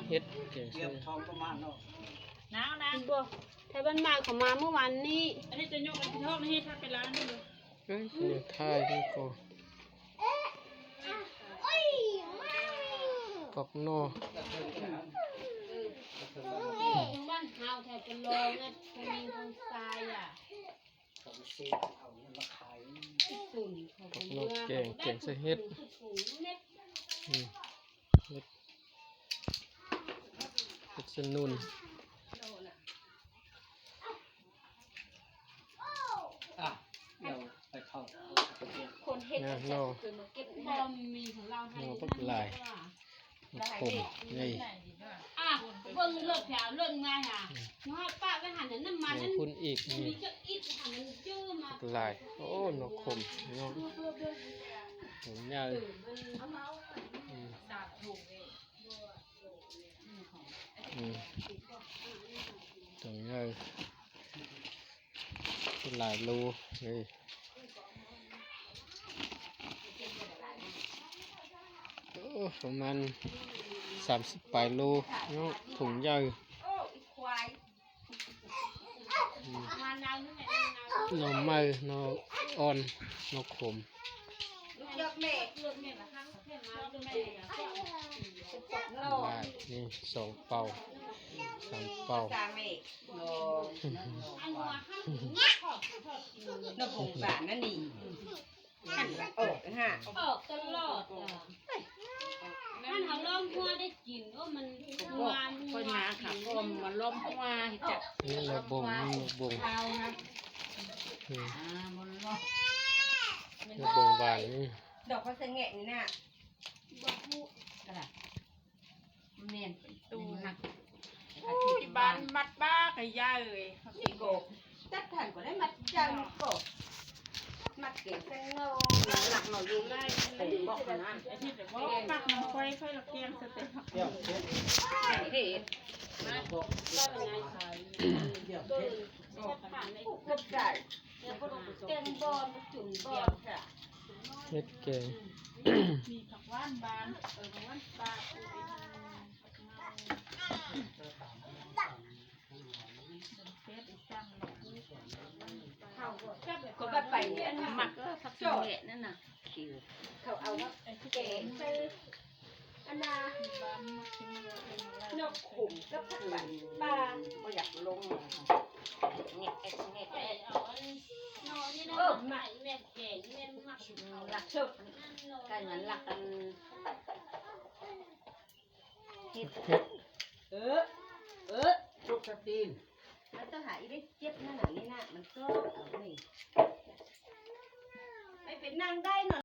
ເຮັດແກງໃສ່ ໜາວນະ ບໍ່ ໄທບ້ານມາເຂົາມາມື້ວານນີ້ ອັນນີ້ຈະຍົກໄປທອດໃຫ້ ຖ້າໄປລ້າງນີ້ເລີຍ ເອີຍ ເປັນຫຍັງຖ່າຍນີ້ກໍ ຜັກໜໍ່ ເອີ ຢູ່ບ້ານເຮົາແຖວປະລອງນະ ຜູ້ຍິງຜູ້ຊາຍອະ ຜັກໜໍ່ແກງ ແກງໃສ່ເຫັດ ອືມ ເຫັດ ເຫັດຊະໜຸ່ນ ອ່ະ ດຽວໄປເຂົ້າ ຄົນເຮັດ ແມ່ນເນາະ ເກັບ ບໍ່ມີຂອງລາວໃຫ້ ເນາະ ບັກຫຼາຍ ໝາກຂົມ ນີ້ ອ່ະ ເບິ່ງລົດແຖວລົດມາຫາ ອືມ ມາປະໄວ້ຫັ້ນ ນ້ຳມັນ ໃຫ້ພຸ້ນອີກ ນີ້ ມີຈັກອິດຫັ້ນ ມັນເຈີມາ ບັກຫຼາຍ ໂອ້ ໝາກຂົມ ເນາະ ຖົງໃຫຍ່ ອືມ ສາມຖົງ ອືມ ຖົງໃຫຍ່ ຫຼາຍໂລເລີຍ ໂອ້ ປະມານສາມສິບປາຍໂລເນາະ ຖົງໃຫຍ່ ອືມ ໜໍ່ໃໝ່ ໜໍ່ອ່ອນ ໝາກຂົມ ລູກຢອກແມ່ ຫຼາຍ ນີ້ສອງເປົາ ສາມເປົາ ໜໍ່ບົງບານນັ້ນນີ້ ຫັ້ນລະອອກຫັ້ນ ອອກຕະຫຼອດ ຫັ້ນເຮົາລ້ອມຫົວໄດ້ກິນ ໂອ້ ມັນຫົວ ຂ້ອຍມາຂາຄອມມາລ້ອມຫົວ ເຮັດຈັກ ນີ້ໜໍ່ບົງ ນີ້ໜໍ່ບົງ ຂາວນະ ອືມ ອ່າ ບໍ່ລ້ອມ ໜໍ່ບົງຫວານນີ້ ດອກເຂົາໃສ່ແງະນີ້ນະ ບໍ່ຮູ້ ກະດາດ ແມ່ນ ຕູ້ ໂອ້ຍ ທີ່ບ້ານມັດບ້າກະຍາເອີຍ ນີ້ກໍຈັກທ່ານກໍໄດ້ມັດຢາວນີ້ກໍ ມັດເກງເສັ້ນໂນ ຫຼັກເນາະ ຢູ່ໄລ່ເປັນບອກນະ ເຮັດບໍ່ມັກນຳຂ້ອຍ ຂ້ອຍລະແກງໃສ່ແຕ່ຜັກ ເຮັດ ມາ ເຮັດແກງ ມີຜັກຫວານບານ ເອີ ຜັກຫວານປ່າ ປູ ເຮັດອີກຈັ່ງ ເຂົາກໍໄປອັນ ໝາກ ເອີ ຜັກສະແໝະນັ້ນນະ ເຂົາເອົາມາແກງໃສ່ ອັນນ່າ ໜໍ່ຂົມກັບຜັກຫວານປ່າ ບໍ່ຢາກລົງ ແງະແອດແງະແອດ ເອົາອັນ ໜໍ່ນີ້ນະ ເອີ ມາແມ່ນແກງ ແມ່ນໝາກ ຫຼັກສຸກ ການນັ້ນຫຼັກອັນ ເຮັດ ເຮັດ ເອີ ເອີ ສຸກສະຕີນ ມັນຕ້ອງຫາອີເວັນເຈັບນັ້ນນະ ນີ້ນະ ມັນກໍເອົານີ້ ໄປເປັນນາງໄດ້ເນາະ.